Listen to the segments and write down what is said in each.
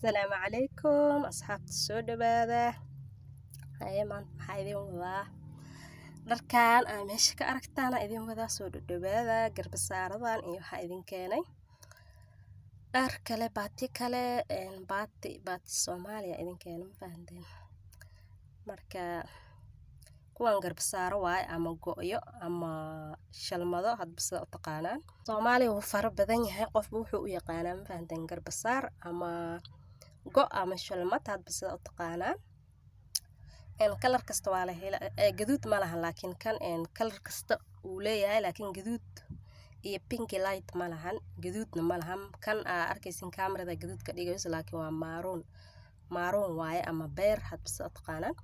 Asalaamu calaykum asxaabta, soo dhawaada. Haye, maanta maxaa idin wadaa? Dharkan aa meesha ka aragtaan aa idin wadaa. Soo dhadhawaada. Garbasaaradan iyo waxaa idin keenay dhar kale, baati kale, baati baati Soomaaliya idin keenay, ma fahanteen? Marka kuwan garbasaaro waaye ama go'yo ama shalmado, hadba sida u taqaanaan. Soomaaliya wuu fara badan yahay, qofba wuxuu u yaqaanaa, ma fahanteen? Garbasaar ama go' ama shalmad, hadba sida u taqaanaan. Kalar kasta waa la hela, gaduud ma lahan, laakiin kan kalar kasta uu leeyahay, laakiin gaduud iyo pinky light ma lahan, gaduudna ma lahan. Kan aa arkaysin kaamirada gaduud ka dhigayso, laakiin waa maroon, maroon waaye ama beer, hadba sida u taqaanaan.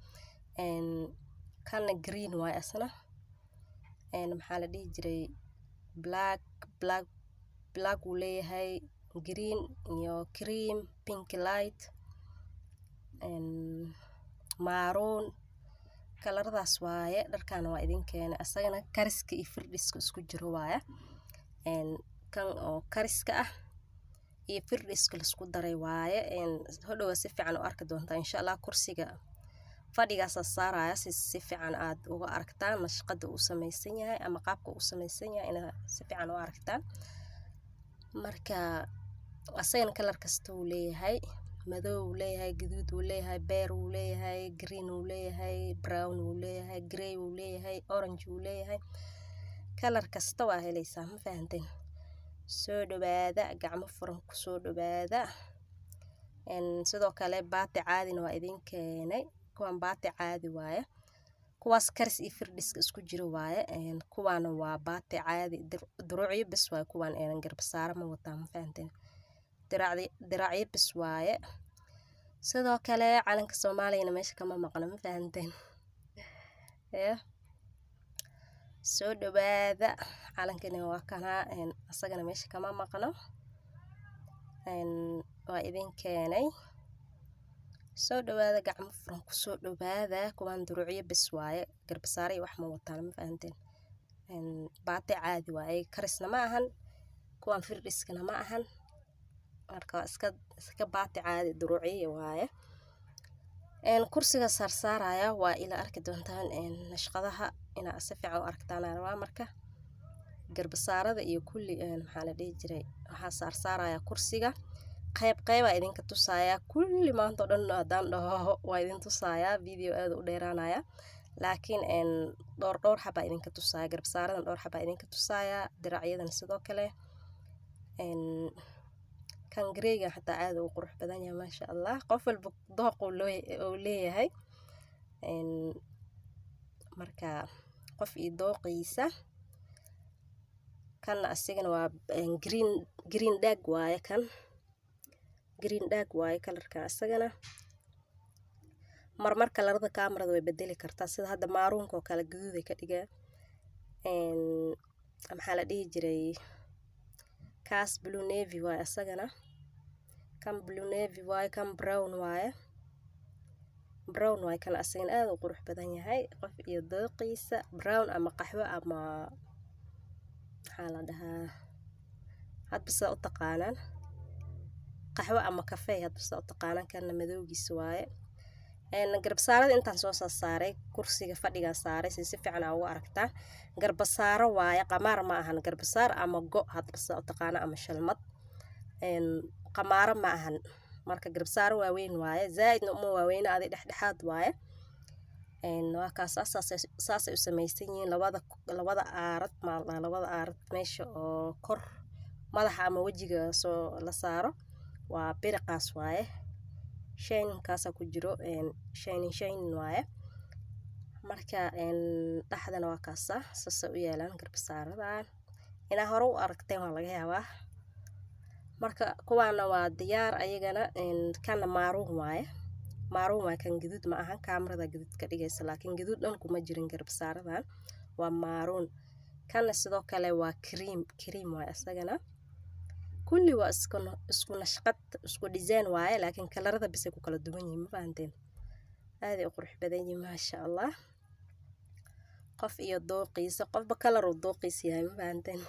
Kanna green waaye asna. Maxaa la dhihi jiray? Black, black, black uu leeyahay, green iyo cream, pink light, maroon, kalaradaas waaye. Dharkaana waa idin keenay. Asagana kariska iyo firdhiska isku jiro waaye. Kan oo kariska ah iyo firdhiska laisku daray waaye. Hodhowa si fiican u arki doontaa, insha Allah. Kursiga fadhigaasaa saaraya si si fiican aad uga aragtaan nashqada uu samaysan yahay ama qaabka uu samaysan yahay, inaad si fiican u aragtaan. Marka asagana kalar kasta uu leeyahay: madow uu leeyahay, gaduud uu leeyahay, beer uu leeyahay, green uu leeyahay, brown uu leeyahay, grey uu leeyahay, orange uu leeyahay. Kalar kasta waa helaysaa, ma fahanteen? Soo dhawaada, gacmo furan kusoo dhawaada. Sidoo kale baati caadina waa idin keenay. Kuwan baati caadi waaye, kuwaas karis iyo firdhiska isku jiro waaye. Kuwaana waa baati caadi, duruucyo bes waaye kuwaan, garbasaaro ma wataan, ma fahanteen? Diraacyo bes waaye. Sidoo kale calanka Soomaaliyana meesha kama maqno, ma fahanteen? Ya soo dhawaada. Calankani waa kanaa, asagana meesha kama maqno, waa idin keenay. Soo dhawaada, gacmo furan kusoo dhawaada. Kuwaan duruucyo bes waaye, garbasaare iyo wax ma wataan, ma fahanteen? Baati caadi waaye, karisna ma ahan, kuwaan firdhiskana ma ahan. Marka waa iska baati caadi, duruucyo waaye. Kursiga saarsaaraya waa ila arki doontaan nashqadaha, inaa si fiican u aragtaan aan rabaa. Marka garbasaarada iyo kulli, maxaa la dhihi jiray, waxaa saarsaaraya kursiga, qayb qaybaa idinka tusaaya. Kulli maanta oo dhan haddaan dhaho waa idin tusaaya, video aad u dheeraanaya, laakiin dhowr dhowr xabaa idinka tusaaya. Garbasaaradan dhowr xabaa idinka tusaaya, diracyadan sidoo kale. Kan greygan xataa aad uu qurux badan yahay, maasha Allah. Qof walba dooq uu leeyahay, marka qof iyo dooqiisa. Kanna asigana waa green, green dark waaye. Kan green dark waaye kalarkan asagana. Marmar kalarada kaamarada way bedeli kartaa, sida hadda maroonka oo kale gaduud ay ka dhigaa. Maxaa la dhihi jiray kaas? Blue navy waaye asagana. Kan blue navy waaye, kan brown waaye, brown waaye kan asagana, aad u qurux badan yahay. Qof iyo dooqiisa, brown ama qaxwo ama maxaa la dhahaa, hadba sida u taqaanaan, qaxwo ama kafee, hadba sida u taqaanaan. Kanna madowgiisa waaye. Garbasaarada intaan soo saaray, kursiga fadhigaa saaray si fiican aa ugu aragtaan. Garbasaaro waaye, qamaar ma ahan. Garbasaar ama go', hadba sida u taqaana, ama shalmad, qamaaro ma ahan. Marka garbasaaro waaweyn waaye, zaaidna uma waaweyna, adi dhexdhexaad waaye. Waa kaas, saasay u samaysan yihiin. Labada aarad maa la, labada aarad meesha oo kor madaxa ama wejiga soo la saaro waa biriqaas waaye, shiningkaasa ku jiro, shining, shining waaye. Marka dhexdana waa kaasa, saasay u yaalaan garbasaaradan. Inaa hore u aragteen waa laga yaabaa. Marka kuwaana waa diyaar ayagana. Kana maroon waaye, maroon waaye kan, gaduud ma ahan. Kaamarada gaduud ka dhigaysa, laakiin gaduud dhan kuma jirin garbasaaradan, waa maroon. Kana sidoo kale waa cream, cream waaye isagana. Kulli waa isku nashqad, isku design waaye, laakiin kalarada bisay ku kala duwan yihiin, ma fahanteen? Aaday u qurux badan yihiin, maasha Allah. Qof iyo dooqiisa, qofba kalar uu dooqiisa yahay, ma fahanteen?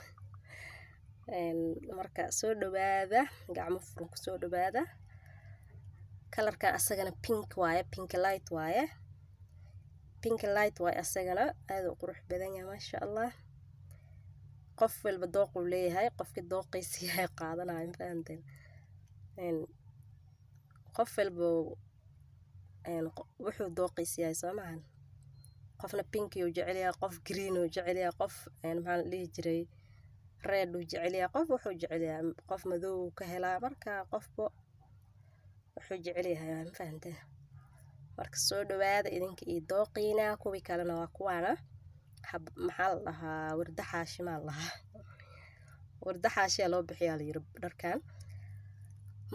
Marka soo dhawaada, gacmo furan kusoo dhawaada. Colorkan asagana pink waaye, pink light waaye, pink light waaye asagana. Aad u qurux badan yahay, maasha Allah. Qof walba dooquu leeyahay, qofkii dooqiisa yahay qaadanayo, ma fahanteen? Qof walba wuxuu dooqiisa yahay, soo maahan? Qofna pink uu jecel yahay, qof green uu jecel yahay, qof, maxaa la dhihi jiray, red uu jecel yahay, qof wuxuu jecel yahay, qof madow uu ka helaa. Marka qofba wuxuu jecel yahay, ma fahanteen? Marka soo dhawaada idinka iyo dooqiina. Kuwii kalena waa kuwaana. Maxaa la dhahaa? Warda xaashi maa la dhahaa? Warda xaashiyaa loo bixiyaa la yiri dharkan.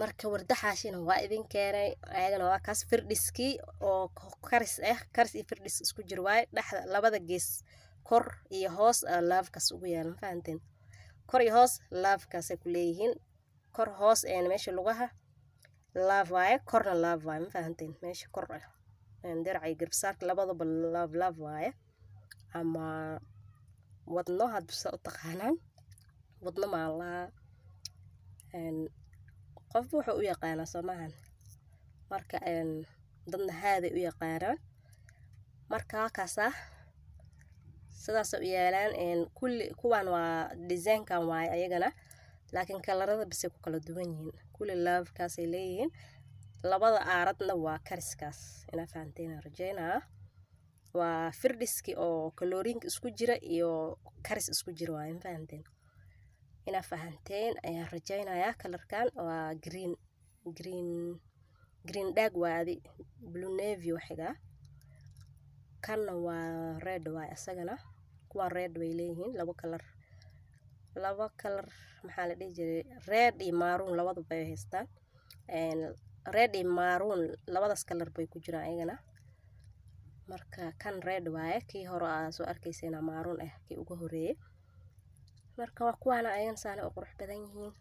Marka warda xaashina waa idin keenay ayagana. Waa kaas firdhiskii oo karis ah, karis iyo firdhis isku jir waaye. Dhexda labada gees, kor iyo hoos, laafkaas ugu yaala, ma fahanteen? Kor iyo hoos laafkaasay ku leeyihiin. Kor hoos meesha lugaha laaf waaye, korna laaf waaye, ma fahanteen? Meesha kor ah diraca iyo garbasaarka labadaba laaf laaf waaye, ama wadno hadba saa u taqaanaan. Wadno maa lahaa, qofba wuxuu u yaqaanaa, soo maahan? Marka dadna haaday u yaqaanaan. Marka halkaasaa sidaasay u yaalaan kulli. Kuwan waa designkan waaye ayagana, laakiin colorada bisay ku kala duwan yihiin. Kulli laafkaasay leeyihiin, labada aaradna waa kariskaas. Inaa fahanteen rajeynaa. Waa firdhiski oo kaloorinka isku jira iyo karis isku jira waaye, ma fahanteen? Inaa fahanteen ayaan rajeynayaa. Colorkan waa green, green, green dhag waa adi, blue navy waxigaa. Kanna waa red waay asagana. Kuwan red bay leeyihiin, labo color, labo color, maxaa la dhihi jiray, red iyo maroon labadaba ay haystaan. Red iyo maroon labadaas color bay ku jiraan ayagana. Marka kan red waaye, kii hore aa soo arkaysayna maroon ah, kii ugu horeeyay. Marka waa kuwaana ayagana, saana u qurux badan yihiin.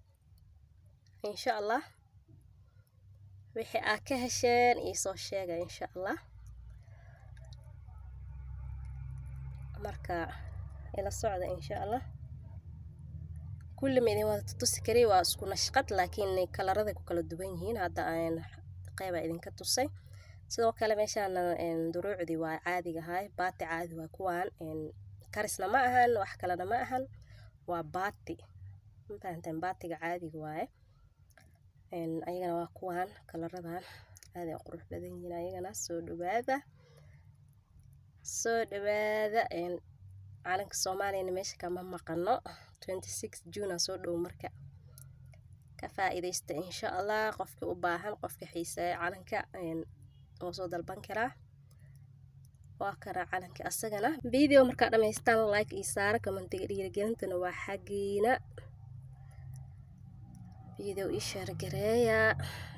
Insha Allah wixii aad ka hesheen iisoo sheega, insha Allah. Marka ila socda, insha Allah. Kulli ma idin wada tutusi kari, waa isku nashqad, laakiin colorada ku kala duwan yihiin. Hadda aan qeyba idinka tusay. Sidoo kale meeshaana duruucdii waa caadiga ahay, baati caadi waa kuwaan. Karisna ma ahan, wax kalena ma ahan, waa baati, ma fahanteen? Baatiga caadiga waaye ayagana. Waa kuwaan coloradan, aad ay u qurux badan yihiin ayagana. Soo dhawaada, soo dhawaada. Calanka Soomaaliyana meesha kama maqano. 26 June aa soo dhow, marka ka faa'iidaysta, insha Allah. Qofkii u baahan, qofka xiiseeya calanka, wuu soo dalban karaa. Waa karaa calanka asagana. Video markaa dhamaystaan, like iyo saara, commentiga dhiirigelintana waa xaggiina. Video ii share gareeya.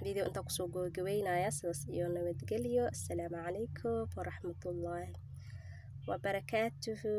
Video intaa kusoo gabagabeynaya. Sidaas iyo nabadgelyo. Asalaamu calaykum waraxmatullaahi wabarakaatuhu.